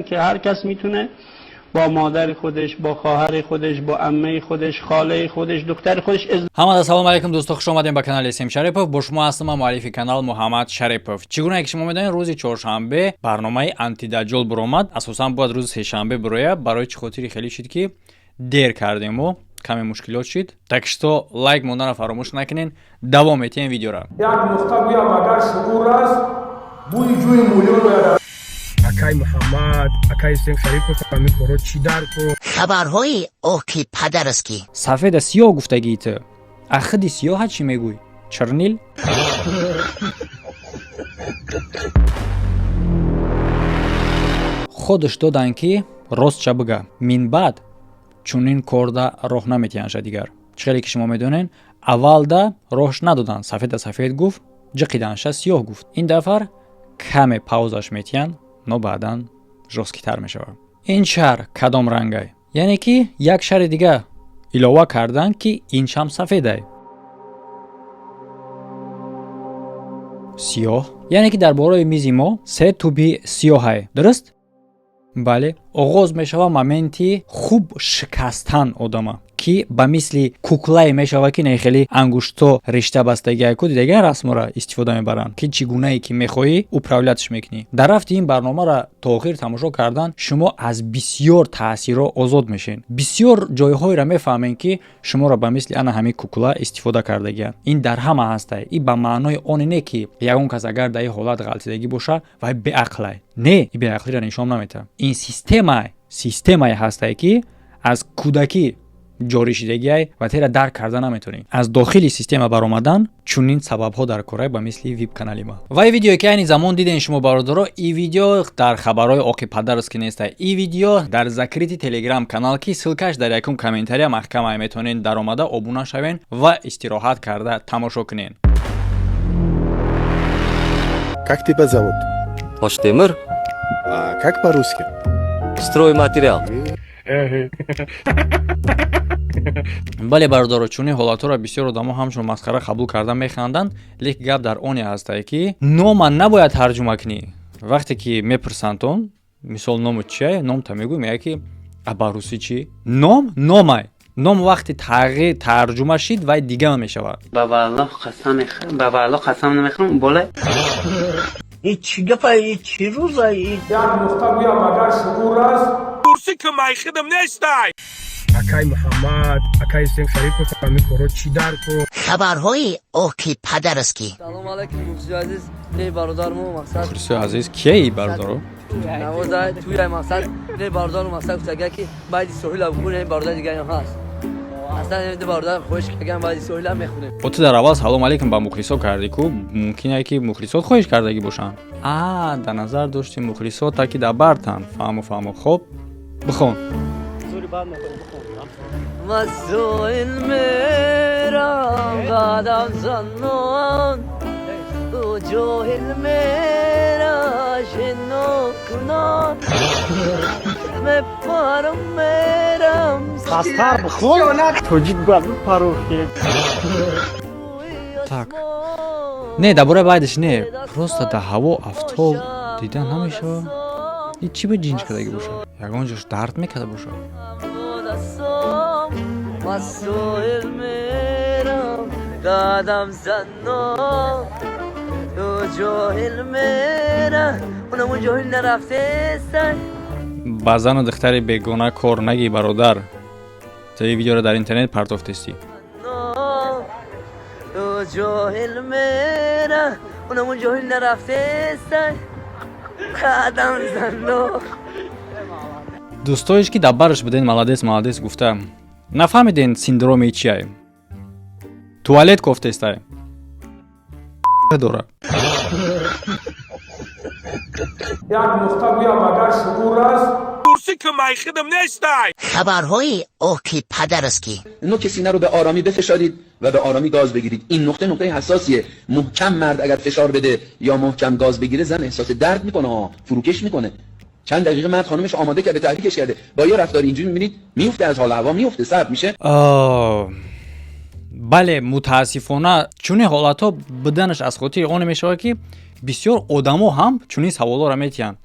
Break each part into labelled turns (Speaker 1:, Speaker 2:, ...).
Speaker 1: که هر کس میتونه با مادر خودش، با خواهر خودش، با عمه خودش، خاله خودش، دختر خودش.
Speaker 2: Ҳамада салом алейкум, дӯсто, хуш омадем ба канали Сем Шарипов. Бо шумо ҳастам ман, муаллифи канал Муҳаммад Шарипов. Чӣ гуна ки шумо медонед, рӯзи чоршанбе барномаи Антидаҷҷол буромад. Асосан бояд рӯзи сешанбе бурояд. Барои чӣ хотири хеле шид, ки дер кардему каме мушкилот шид. Так что лайк монданро фаромӯш накунен. Давом метиҳем видеора.
Speaker 3: Як нуқта гӯям, агар шуур аст, бӯи ҷӯи мӯлиён ояд.
Speaker 4: Акай Муҳаммад, акай Сем Шарипов, ҳамин коро чӣ дар кор?
Speaker 5: Хабарҳои оки падараски.
Speaker 2: Сафеда сиёҳ гуфтагии ту, ахиди сиёҳа чӣ мегӯй? Чернил. Ходаш доданд, ки ростша бига, минбаъд чунин корда роҳ наметиҳанша дигар. Чӣ хеле ки шумо медонед, аввалда роҳш надоданд. Сафеда сафед гуфт, ҷиқиданша сиёҳ гуфт. Ин дафар каме паузаш метиҳанд, но баъдан жёсткитар мешавад. Ин шар кадом рангай? Яъне ки як шари дига илова карданд, ки ин шам сафедай, сиёҳ. Яъне ки дар бораи мизи мо се туби сиёҳай, дуруст? Бале, оғоз мешавад моменти хуб шикастан одама, ки ба мисли куклае мешавад, ки не хеле ангушто ришта бастагиай ку дидаган расмора истифода мебаранд, ки чӣ гунае ки мехоҳӣ, управлятш мекунӣ. Дар рафти ин барномаро то охир тамошо кардан шумо аз бисёр таъсирҳо озод мешед, бисёр ҷойҳоеро мефаҳмед, ки шуморо ба мисли ана ҳамин кукла истифода кардагианд. Ин дар ҳама ҳастай. И ба маънои оне не, ки ягон кас агар дар ин ҳолат ғалтидагӣ боша, вай беақлай. Не, и беақлиро нишон наметавад. Ин системае ҳастае, ки аз кӯдакӣ ҷорӣ шидагиай ва тера дарк карда наметавонӣ. Аз дохили система баромадан чунин сабабҳо дар корай, ба мисли вип канали ма. Ва и видеое, ки айни замон дидем шумо, бародаро, и видео дар хабарҳои оқи падарс ки нестай. И видео дар закрытый телеграм канал, ки ссылкаш дар якум комментария маҳкамай, метавонед даромада обуна шавен ва истироҳат карда тамошо кунед.
Speaker 6: Как тебя зовут?
Speaker 7: Тоштемир.
Speaker 6: А как по-русски?
Speaker 7: Стройматериал.
Speaker 2: Бале, бародаро, чунин ҳолатҳоро бисёр одамо ҳамчун масхара қабул карда механданд, лекин гап дар оне ҳастае, ки нома набояд тарҷума кунӣ. Вақте ки мепурсанд он, мисол, ному чия, номта мегӯй, мегӯяд, ки а ба русӣ чӣ? Ном номай. Ном вақте тағйир тарҷума шид, вай дига мешавад.
Speaker 1: Ба валлоҳ қасам, ба валлоҳ қасам намехӯрам, боле.
Speaker 5: И чӣ гапа, и чӣ рӯза и?
Speaker 3: Як нуқта гӯям, агар шуур аст.
Speaker 8: Курсӣ ки майхидам нестай.
Speaker 4: Акай Муҳаммад, акай Сем Шарипов, ҳамин коро чӣ дар кор?
Speaker 5: Хабарҳои оки падараски.
Speaker 9: Салом алейкум, мухлисои азиз, не бародармо мақсад.
Speaker 2: Мухлисои азиз кияи, бародаро?
Speaker 9: Навоза туяй мақсад, не бародармо мақсад гуфтага, ки баъди соҳила бихӯнем. Бародар дигаям ҳаст, аслан ин бародар хоҳиш кардаган, баъди соҳила мехӯнем.
Speaker 2: О, ту дар аввал салом алейкум ба мухлисо кардӣ ку, мумкине, ки мухлисот хоҳиш кардагӣ бошанд. А дар назар дошти мухлисот, таки дар бартанд. Фаҳму, фаҳму, хоб, бихон.
Speaker 9: Масоил мерам, қадам занон, ҷоҳил мера шино кунон, мепарам, мерам.
Speaker 1: Пастар бихон, тоҷик бояд бипару.
Speaker 2: Так, не, дар бораи байдаш не, просто дар ҳаво афтоб дида намешавад. И чӣ ба ҷинҷ кардагӣ бошад? Ягон ҷош дард мекарда бошад.
Speaker 9: Масоил мерам, қадам занон, ҷоҳил мера, унамун ҷоҳил нарафтесай.
Speaker 2: Ба зану духтари бегона кор нагӣ, бародар. Ту и видеоро дар интернет партофтестӣ.
Speaker 9: Ҷоҳил мера, унамун ҷоҳил нарафтесай, қадам занон.
Speaker 2: Дӯстоеш, ки дар бараш буден, молодец, молодец гуфта, нафаҳмиден синдроми чиай. Туалет кофтестай дора.
Speaker 3: Як нуқта гӯям, агар шуур аст.
Speaker 8: Курсӣ ки майхидам нестай.
Speaker 5: Хабарҳои оки падараски.
Speaker 10: نوک سینه رو به آرامی بفشارید و به آرامی گاز بگیرید. این نقطه نقطه حساسیه. محکم مرد اگر فشار بده یا محکم گاز بگیره، زن احساس درد میکنه ها، فروکش میکنه. چند دقیقه مرد خانمش آماده کرده، تحریکش کرده، با یه رفتار اینجوری میبینید میفته، از حال هوا میفته، سرد میشه.
Speaker 2: Бале, мутаассифона, чунин ҳолатҳо буданаш аз хотири оне мешавад, ки бисёр одамо ҳам чунин саволҳоро метиҳанд.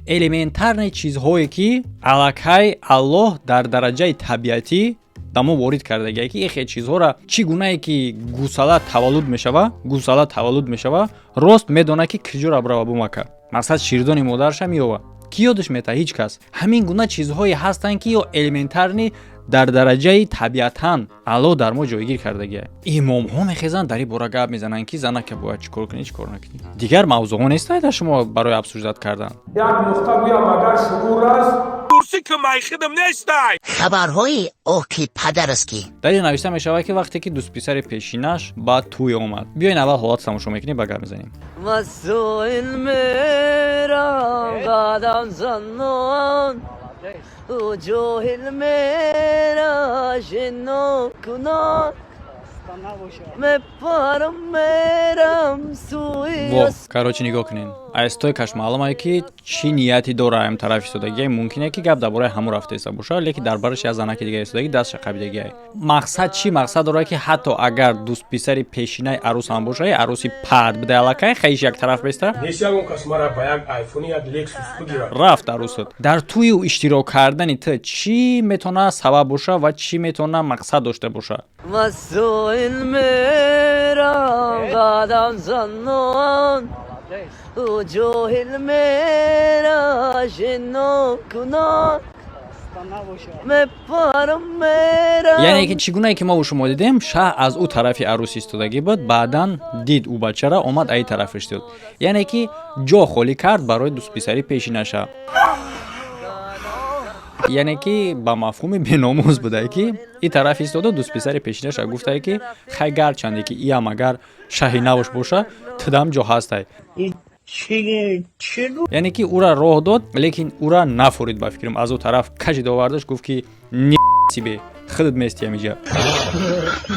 Speaker 2: Элементарный чизҳое, ки аллакай Аллоҳ дар дараҷаи табиатӣ ба мо ворид кардагия, ки ихе чизҳоро чӣ гунае ки гусала таваллуд мешава, гусала таваллуд мешава, рост медона, ки киҷора бирава бумака, мақсад, ширдони модарша меёва, ки ёдаш мета? Ҳеҷ кас. Ҳамин гуна чизҳое ҳастанд, ки ё элементарный дар дараҷаи табиатан Аллоҳ дар мо ҷойгир кардагия. Имомҳо мехезанд, дар ин бора гап мезананд, ки занака бояд чӣ кор кунӣ, чӣ кор накунӣ. Дигар мавзӯъҳо нестанд дар шумо барои обсуждать кардан.
Speaker 3: Як нуқта гӯям, агар шуур аст.
Speaker 8: Курсӣ ки майхидам нестай.
Speaker 11: Хабарҳои оки падараски.
Speaker 2: Дар ин навишта мешавад, ки вақте ки дӯстписари пешинаш ба тӯй омад. Биёин, аввал ҳолат тамошо мекунем, ба гап мезанем.
Speaker 9: Масоил мерам қадам занон, ҷоҳил мера шино кунон, мепарам, мерам сӯи.
Speaker 2: Во, короче, нигоҳ кунед, аз стойкаш маълум ае, ки чӣ нияти дора. Ам тараф истодагия, мумкине, ки гап дар бораи ҳамун рафта иста боша, лекин дар бараш як занаки дига истодаги, дастша қабидагиай. Мақсад чӣ? Мақсад дорад, ки ҳатто агар дӯстписари пешинаи арӯс ҳам боша, арӯси пард бида, аллакай хаиш як тараф беста.
Speaker 3: Нест ягон кас мара ба як айфони, як Лексус бигирад.
Speaker 2: Рафт арӯсат. Дар тӯи иштирок кардани ту чӣ метавона сабаб боша ва чӣ метавона мақсад дошта боша?
Speaker 9: Масоил мерам қадам занон, ҷоҳил мера шино кунон, мепарам, мерам.
Speaker 2: Яъне ки чӣ гунае ки мо шумо дидем, шаҳ аз ӯ тарафи арӯс истодагӣ буд, баъдан дид ӯ бачара омад, аи тараф истод, яъне ки ҷо холӣ кард барои дӯстписари пешинаша. Яъне ки ба мафҳуми беномус будае, ки и тараф истоду дӯстписари пешинаша гуфтае, ки хай, гарчанде ки иам агар шаҳи навош боша, тудам ҷо ҳастай. Яъне ки ӯра роҳ дод, лекин ӯра нафурид. Ба фикрам, аз ӯ тараф кашид, овардаш, гуфт, ки ни себе худат мести ҳамиҷа.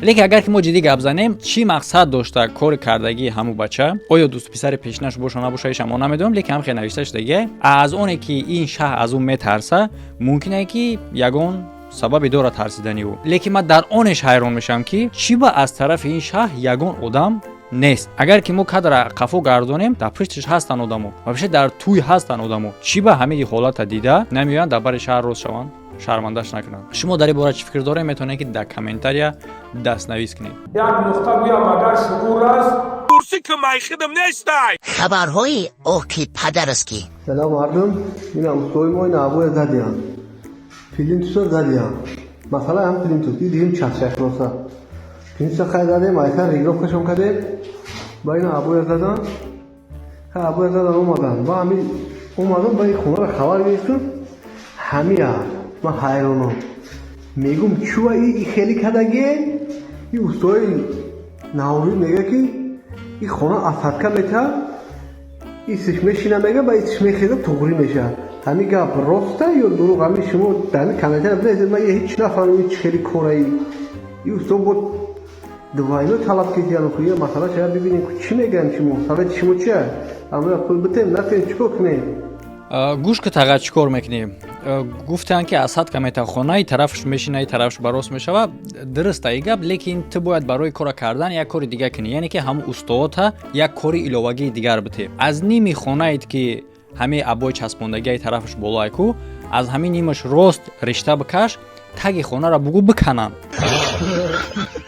Speaker 2: Лекин агар ки мо ҷиддӣ гап занем, чӣ мақсад дошта кори кардагии ҳамун бача? Оё дӯстписари пешинаш боша, набоша, ишам мо намедонем, лекин ҳам хел навишта шудагия. Аз оне ки ин шаҳ аз ӯ метарса, мумкине, ки ягон сабабе дорад тарсидани ӯ. Лекин ман дар онеш ҳайрон мешавам, ки чӣ ба аз тарафи ин шаҳ ягон одам нест. Агар ки мо кадра қафо гардонем, дар пушташ ҳастанд одамо, вообще дар тӯй ҳастанд одамо. Чӣ ба ҳамиди ҳолата дида намеоянд, дар бари шаҳр рост шаванд, шармандаш накунанд? Шумо дар ин бора чӣ фикр дорем? Метавонед, ки дар комментария дастнавис кунед.
Speaker 3: Як нуқта гӯям, агар шуур аст.
Speaker 8: Курсӣ ки майхидам нестай.
Speaker 11: Хабарҳои оки падараски.
Speaker 6: Салом, мардум. Инам устои мо, ина обоя задиям, плинтуса задиям. Масъала ҳам плинтус дидим, чахчах хулоса. Плинтуса хай задем, айсар регулировкашон кардем, ба ина обоя задан, хай обоя задан омадан, ба ҳами омадам, ба ин хонаро хабар гирифтам. Ҳамия ман ҳайронам, мегум, чува и хеле кадаге. И устои наврӯз мега, ки и хона осадка мета, исиш мешина, мега, ба исиш мехеза, туғрӣ мешавад. Ҳамин гап роста ё дурӯғ? Ҳамин шумо дар ҳамин комментария бинависед. Ман ҳеҷ нафаҳмидам, чи хеле кораи и усто бо двойной талаб кардиям. Я масъала шая бибинем, чӣ мегӯям. Шумо совети шумо чия? Ҳамин пул битем, натем, чӣ кор кунем?
Speaker 2: Гӯш ки, таға, чӣ кор мекунем? Гуфтанд, ки осадка мета, хонаи тарафш мешина, тарафш барост мешава. Дуруста и гап, лекин ту бояд барои кора кардан як кори дига кунӣ, яъне ки ҳамун устоата як кори иловагии дигар бите. Аз ними хонаед, ки ҳамаи обои часпондагиаи тарафаш болоай ку, аз ҳамин нимаш рост ришта бикаш, таги хонаро бугӯ бикананд,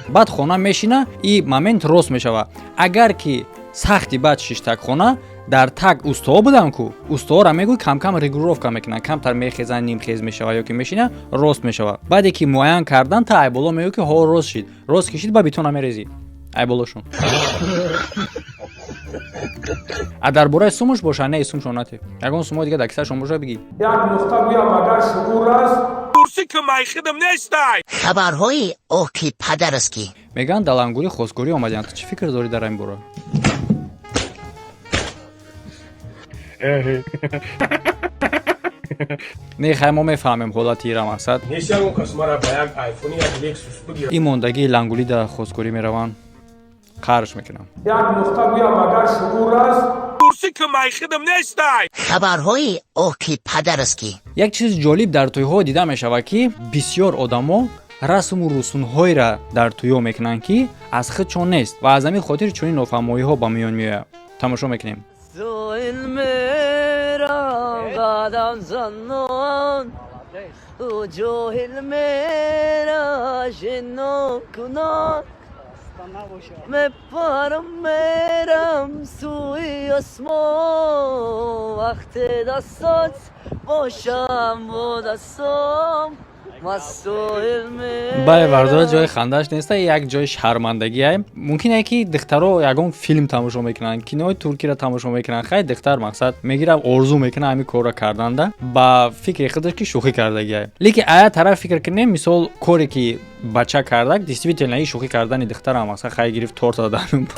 Speaker 2: баъд хона мешина, и момент рост мешава. Агар ки сахти баъд шиштак хона дар таг устоҳо буданд ку, устоҳоро мегӯй, камкам регулировка мекунанд, камтар мехезанд, нимхез мешава ё ки мешина, рост мешава. Баъде ки муайян кардан, та айболо мегӯй, ки ҳо, рост шид. Рост ки шид, ба бетона мерезӣ айболошон. А дар бораи сумуш боша, не, сумшон нате, ягон сумои дига дар кисашон боша, бигӣ.
Speaker 3: Як нуқта гӯям, агар шуур аст.
Speaker 8: Курсӣ ки майхидам нестай.
Speaker 11: Хабарҳои оки падараски.
Speaker 2: Мегӯянд, далангурӣ хостгорӣ омадианд. Ту чӣ фикр дорӣ дар ин бора? Не, хай, мо мефаҳмем ҳолати ира, мақсад.
Speaker 3: Нест ягон кас мара ба як айфони, як Лексус бигирад.
Speaker 2: Ин мондагии лангулӣ да хостгорӣ мераванд, қарш мекунам.
Speaker 3: Як нуқта гӯям, агар шуур аст.
Speaker 8: Курсӣ ки майхидам нестай.
Speaker 11: Хабарҳои оки падараски.
Speaker 2: Як чизи ҷолиб дар тӯйҳо дида мешавад, ки бисёр одамо расму русумҳоеро дар тӯйҳо мекунанд, ки аз худшон нест, ва аз ҳамин хотир чунин нофаҳмоиҳо ба миён меояд. Тамошо мекунем.
Speaker 9: Соил мерам. قدم زنان ҷоҳил мерашино кунон, мепарам, мерам сӯи осмон, вақте дастот бошам бо дастом.
Speaker 2: Бале, вардора, ҷои хандааш неста, як ҷои шармандагие. Мумкин е, ки духтаро ягон филм тамошо мекунанд, кинои туркиро тамошо мекунанд. Хай, духтар мақсад мегира, орзу мекунад ҳамин корро карданда, ба фикри худаш ки шӯхӣ кардагие. Лекин ая тараф фикр кунем, мисол, коре ки бача кардак, действительно и шӯхӣ кардани духтарам мақсад хай гирифт, торта дадан.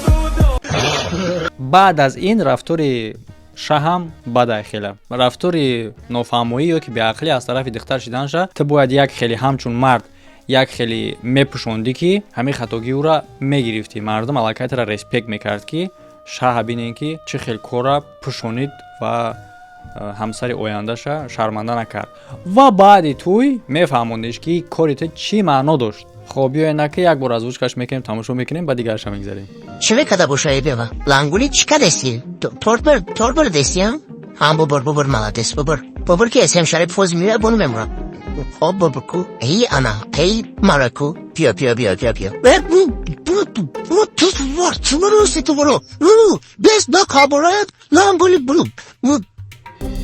Speaker 2: Баъд аз ин рафтори шаҳам бадай, хеле рафтори нофаҳмоӣ ё ки беақлӣ аз тарафи духтар шиданша. Ту бояд як хеле ҳамчун мард як хеле мепӯшондӣ, ки ҳамин хатогии ӯра мегирифтӣ, мардум аллакай тура респект мекард, ки шаҳа бинен, ки чӣ хел корра пӯшонид ва ҳамсари ояндаша шарманда накард. Ва баъди тӯй мефаҳмондиш, ки кори ту чӣ маъно дошт. Хоб, биёена, ки як бор озвучкаш мекунем, тамошо мекунем, ба дигарша мегзарем.
Speaker 11: Чӣ мекарда бошаи бева? Лангули чӣ кардеси? Торт бурдеси, ҳам бубур, бубур, молодец, бубур. Бубур, ки эсем Шарип фоз меоя, бону мемурам. Хоб, бубур ку. Эй, ана, эй, мара ку. Биё, биё, биё, биё, биё. Ту буро. Бес на кабурает, лангули буру.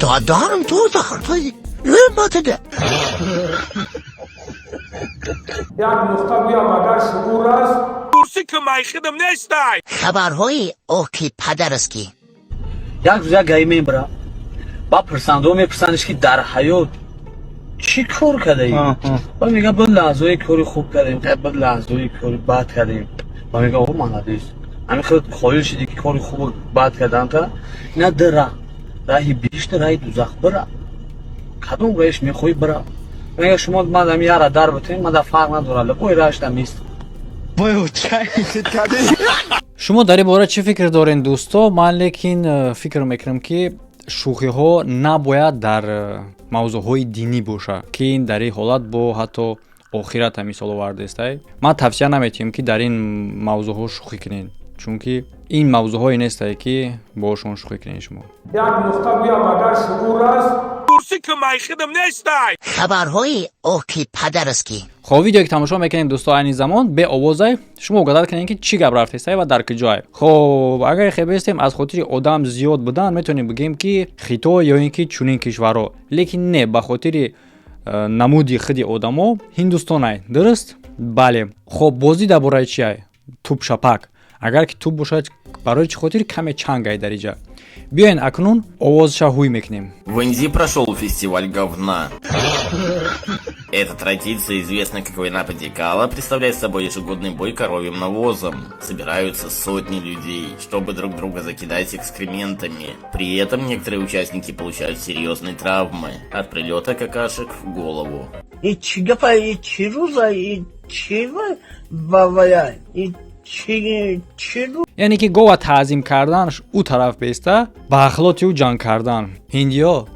Speaker 11: Додарам ту захар. Матаде.
Speaker 3: Як нуқта гӯям, агар шуур аст.
Speaker 8: Курсӣ ки майхидам нестай.
Speaker 11: Хабарҳои оки падараски.
Speaker 5: Як рӯз як гаи мебара ба пурсандо, мепурсандиш, ки дар ҳаёт чӣ кор кардаӣ? Ба мега, бад лаҳзаҳои кори хуб кардем, бад лаҳзаҳои кори бад кардем. Ба мега, о, молодец, ҳамин хел қоил шидӣ, ки кори хубу бад карданта. Ина ду раҳ: раҳи биҳишта, раҳи дузах, бира, кадом раҳиш мехоҳӣ, бира. Мега, шумо ман ами яра дар битем, ман да фарқ надорад, лабои раҳашда мист.
Speaker 2: Шумо дар ин бора чӣ фикр доред, дӯсто? Ман лекин фикр мекунам, ки шӯхиҳо набояд дар мавзӯъҳои динӣ бошад, ки ин дар ин ҳолат бо ҳатто охирата мисол овардестай. Ман тавсия наметиҳам, ки дар ин мавзӯъҳо шӯхӣ кунед, чунки ин мавзӯъҳое нестае, ки бошон шӯхӣ кунед шумо.
Speaker 3: Як нуқта гӯям, агар шуур аст.
Speaker 8: Курсӣ ки майхидам нестай.
Speaker 11: Хабарҳои оки падараски.
Speaker 2: Хоб, видеое ки тамошо мекунем, дӯсто, айни замон беовозай, шумо угадать кунед, ки чӣ гап рафтестай ва дар куҷое. Хоб, агар хебестем, аз хотири одам зиёд будан метавонем бигӯем, ки Хитой ё ин ки чунин кишварҳо, лекин не, ба хотири намуди худи одамо Ҳиндустонай, дуруст? Бале. Хоб, бозӣ дар бораи чиай? Тӯбшапак. Агар ки тӯб бошад, барои чӣ хотир каме чангай дар иҷа? Биёен, акнун овозша ҳуй мекунем.
Speaker 12: В Индии прошел фестиваль говна. Эта традиция, известная как война Падикала, представляет собой ежегодный бой коровьим навозом. Собираются сотни людей, чтобы друг друга закидать экскрементами. При этом некоторые участники получают серьезные травмы от прилета какашек в голову.
Speaker 5: И чӣ гапа, и чӣ рӯза, и чӣ вавая, и чӣ чӣ рӯ.
Speaker 2: Яъне ки гова таъзим карданаш ӯ тараф беста, ба ахлоти ӯ ҷанг кардан. Ҳиндиё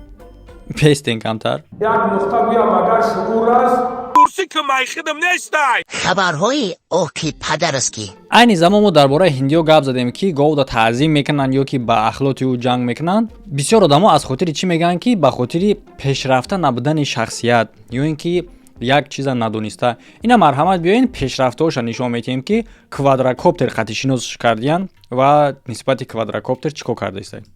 Speaker 2: пестен камтар.
Speaker 3: Як нуқта гӯям, агар шуур аст.
Speaker 8: Курсӣ ки майхидам нестай.
Speaker 11: Хабарҳои оки падараски.
Speaker 2: Айни замон мо дар бораи ҳиндиё гап задем, ки говда таъзим мекунанд ё ки ба ахлоти ӯ ҷанг мекунанд. Бисёр одамо аз хотири чӣ мегӯянд, ки ба хотири пешрафта набудани шахсият ё ин ки як чиза надониста. Ина, марҳамат, биёен, пешрафтаҳоша нишон медиҳем, ки квадрокоптер қатишинос кардиян ва нисбати квадрокоптер чӣ кор кардаистанд.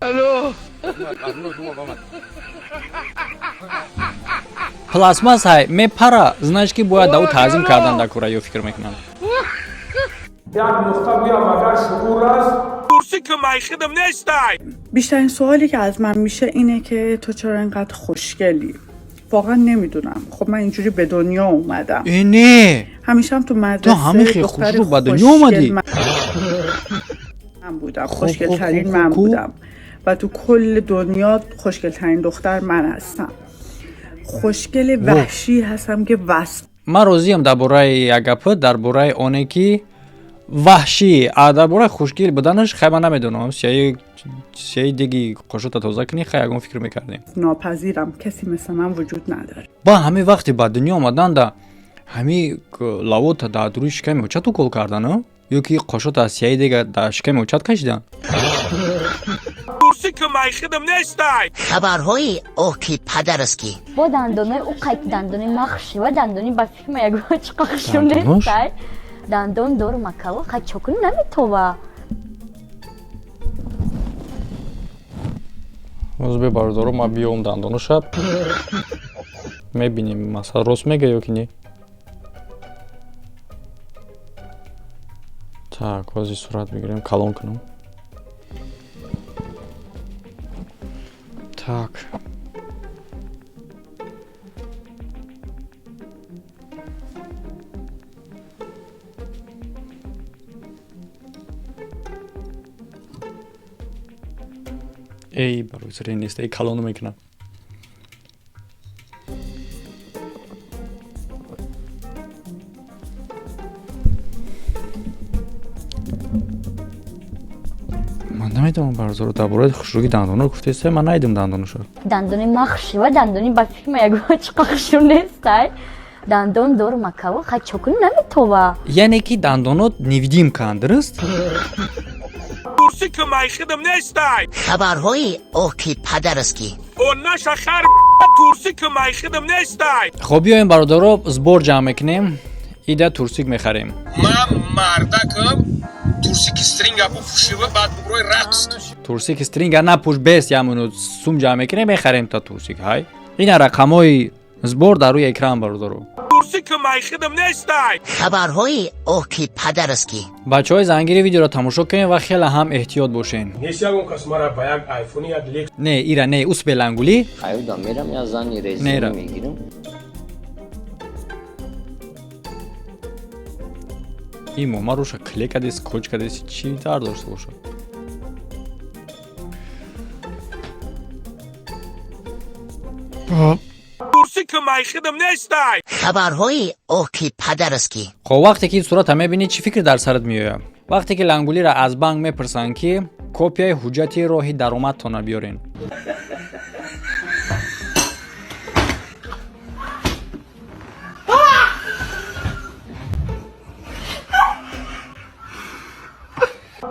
Speaker 2: Пластмасс ҳай мепара, значит, ки бояд да ӯ таъзим кардан дар кора ё фикр мекунанд.
Speaker 3: Як нуқта гӯям, агар шуур аст.
Speaker 8: Курсӣ ки майхидам нестай.
Speaker 13: بیشترین سوالی که از من میشه اینه که تو چرا اینقدر خوشگلی؟ واقعا نمیدونم. خب من اینجوری به دنیا اومدم.
Speaker 2: اینه.
Speaker 13: همیشه هم تو مدرسه
Speaker 2: تو همه خیلی
Speaker 13: دختر
Speaker 2: خوشرو به دنیا
Speaker 13: خوشگل
Speaker 2: اومدی.
Speaker 13: من بودم.
Speaker 2: خب،
Speaker 13: خوشگل
Speaker 2: خب،
Speaker 13: ترین
Speaker 2: خب،
Speaker 13: من
Speaker 2: خب،
Speaker 13: بودم و تو کل دنیا خوشگل ترین دختر من هستم. خوشگل وحشی هستم که وصف
Speaker 2: Ман розиам дар бораи як гапа, дар бораи оне ки ваҳшӣ, а дар бораи хушгил буданаш, хай, ман намедонам, сиёи сиёи диги қошута тоза кунӣ, хай, ягон фикр мекардем.
Speaker 13: ناپذیرم. کسی مثل من وجود نداره.
Speaker 2: Ба ҳамин вақте ба дунё омаданда ҳами лавота дар дуруи шиками очат укол кардан, ё ки қошота аз сиёи дига дар шиками очат кашидан.
Speaker 8: Курсӣ Турси ки майхидам нестай.
Speaker 11: Хабарҳои оки падараски.
Speaker 14: Бо дандонои ӯ қайти дандони махши ва дандони ба фикр ягон чӣ қахшу
Speaker 2: Дандонош?
Speaker 14: нестай. Дандон дору макаво хай чокунӣ наметова.
Speaker 2: Ҳозир бародаро, ма биём дандоноша мебинем, масалан, рост мега ё ки не. Так, ҳозир сурат бигирем, калон кунам. Так, эй, барои нест, эй, калону мекунам. Ман намедонам, бародаро, дар бораи хушрӯги дандоно гуфтеста, ман надидам дандоношо.
Speaker 14: Дандони махши ва дандони ба фикр ягон чӣ қахшу нестай. Дандон дору макаво хай чокунӣ наметова.
Speaker 2: Яъне ки дандонот невидимканд, дуруст?
Speaker 8: Турси ки майхидам нестай.
Speaker 11: Хабарҳои оки падараски.
Speaker 8: О наша хар турси ки майхидам нестай.
Speaker 2: Хоб, биёем, бародаро, сбор ҷамъ мекунем, ида турсик мехарем.
Speaker 4: Ман мардакам, турсики стринга бупӯшива, баъд бугрои рақс.
Speaker 2: Турсики стринга напӯш, бес ямуну сум ҷамъ мекунем, мехарем та турсик. Ҳай, ина рақамҳои сбор дар рӯи экран, бародаро.
Speaker 8: Турси ки майхидам нестай.
Speaker 11: Хабарҳои оки падараски.
Speaker 2: Бачаҳои зангири, видеоро тамошо кунем ва хеле ҳам эҳтиёт бошен.
Speaker 3: Нест ягон кас мара ба як айфони, як лекс.
Speaker 2: Не, ира не, успелангулӣ.
Speaker 9: Аюда мерам, я зани
Speaker 2: Нера.
Speaker 9: резини мегирам.
Speaker 2: Ин мома руша клей кадест, скотч кадест, чӣ дар дошта бошад?
Speaker 8: Турси ки майхидам нестай.
Speaker 11: Хабарҳои оки падараски.
Speaker 2: Хоб, вақте ки ин сурата мебинӣ, чӣ фикр дар сарат меояд? Вақте ки лангулиро аз банк мепурсанд, ки копияи ҳуҷҷати роҳи даромадтонро биёрен.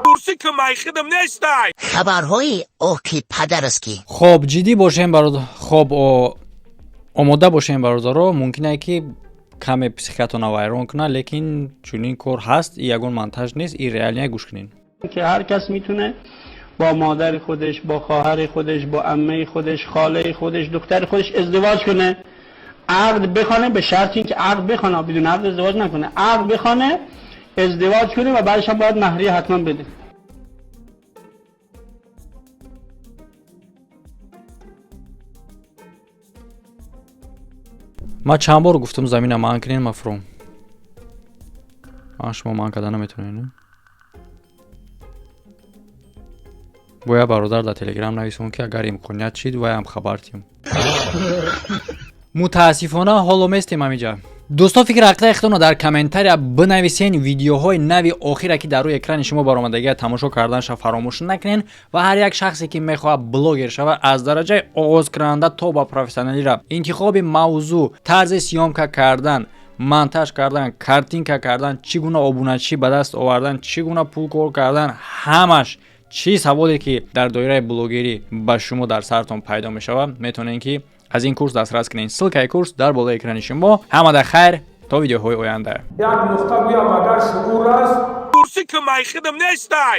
Speaker 8: Турси ки майхидам нестай.
Speaker 11: Хабарҳои оки падараски.
Speaker 2: Хоб, ҷиддӣ бошем, бародар. Хоб, омода бошем, бародаро, мумкин е ки каме психикатонро вайрон кунад, лекин чунин кор ҳаст и ягон монтаж нест, и реально, гӯш кунед.
Speaker 1: که هر کس میتونه با مادر خودش، با خواهر خودش، با عمه خودش، خاله خودش، دختر خودش ازدواج کنه، عقد بخوانه، به شرط اینکه عقد بخوانه، بدون عقد ازدواج نکنه، عقد بخوانه، ازدواج کنه و بعدش هم باید مهریه حتما بده.
Speaker 2: Ман чанд бор гуфтам, замина манъ кунен, мафром ман шумо манъ карда наметавонед. Бояд бародар дар телеграм нависом, ки агар имконият шид, ваям хабар тиҳам. Мутаассифона, ҳоло местем ҳамиҷа. Дӯсто, фикр ақидаи худтонро дар комментария бинависен. Видеоҳои нави охира, ки дар рӯи экрани шумо баромадагия, тамошо карданша фаромӯш накунен. Ва ҳар як шахсе, ки мехоҳад блогер шавад, аз дараҷаи оғозкунанда то ба профессионалира, интихоби мавзӯъ, тарзи съёмка кардан, монтаж кардан, картинка кардан, чӣ гуна обуначӣ ба даст овардан, чӣ гуна пул кор кардан, ҳамаш чӣ саволе, ки дар доираи блогерӣ ба шумо дар сартон пайдо мешавад, метавонед, ки аз ин курс дастрас кунед. Ссылкаи курс дар болои экрани шумо. Ҳамада хайр, то видеоҳои оянда.
Speaker 3: Як нуқта гӯям, агар шуур аст.
Speaker 8: Турси ки майхидам нестай.